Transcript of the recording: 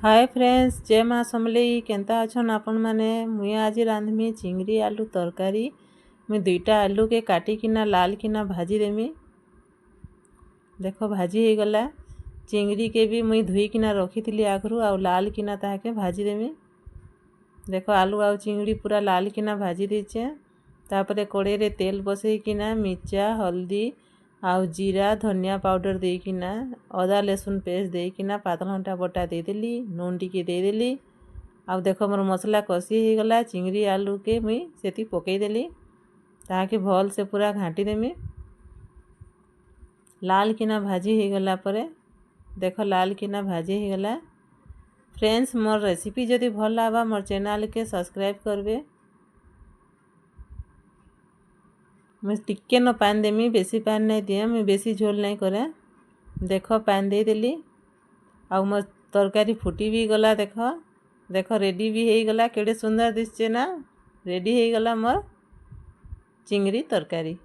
ହାଏ friends, ଜୟ ମା ସମଲେଇ। କେନ୍ତା ଅଛନ୍ ଆପଣମାନେ? ମୁଇଁ ଆଜି ରାନ୍ଧମି ଚିଙ୍ଗରି ଆଲୁ ତରକାରୀ। ମୁଇଁ ଦୁଇଟା ଆଲୁକେ କାଟିକିନା ଲାଲ କିନା ଭାଜିଦେମି। ଦେଖ, ଭାଜି ହେଇଗଲା। ଚିଙ୍ଗରିକେ ବି ମୁଇଁ ଧୋଇକିନା ରଖିଥିଲି ଆଗରୁ, ଆଉ ଲାଲ କିନା ତାହାକେ ଭାଜିଦେମି। ଦେଖ, ଆଲୁ ଆଉ ଚିଙ୍ଗଡ଼ି ପୁରା ଲାଲ କିନା ଭାଜି ଦେଇଛେ। ତାପରେ କଡ଼େଇରେ ତେଲ ବସେଇକିନା ମିର୍ଚା, ହଳଦୀ ଆଉ ଜିରା, ଧନିଆ ପାଉଡ଼ର ଦେଇକିନା, ଅଦା ରସୁଣ ପେଷ୍ଟ ଦେଇକିନା, ପାତଲଘଣ୍ଟା ବଟା ଦେଇଦେଲି, ନୁନ୍ ଟିକେ ଦେଇଦେଲି। ଆଉ ଦେଖ, ମୋର ମସଲା କଷି ହେଇଗଲା। ଚିଙ୍ଗରି ଆଲୁକେ ମୁଇଁ ସେଠି ପକେଇଦେଲି। ତାହାକେ ଭଲସେ ପୁରା ଘାଣ୍ଟି ଦେମି। ଲାଲ କିନା ଭାଜି ହେଇଗଲା ପରେ, ଦେଖ, ଲାଲ କିନା ଭାଜି ହେଇଗଲା। ଫ୍ରେଣ୍ଡସ୍, ମୋର୍ ରେସିପି ଯଦି ଭଲ୍ ଲାଗ୍ବା, ମୋର୍ ଚ୍ୟାନେଲ୍କେ ସବସ୍କ୍ରାଇବ୍ କରିବେ। ମୁଇଁ ଟିକେ ନ ପାନି ଦେମି, ବେଶୀ ପାନି ନାଇଁ ଦିଏ। ମୁଇଁ ବେଶୀ ଝୋଲ ନାଇଁ କରେ। ଦେଖ, ପାନି ଦେଇଦେଲି ଆଉ ମୋର୍ ତରକାରୀ ଫୁଟି ବି ଗଲା। ଦେଖ ଦେଖ, ରେଡ଼ି ବି ହେଇଗଲା। କେଡ଼େ ସୁନ୍ଦର ଦିଶୁଛେ ନା? ରେଡ଼ି ହେଇଗଲା ମୋର୍ ଚିଙ୍ଗରି ତରକାରୀ।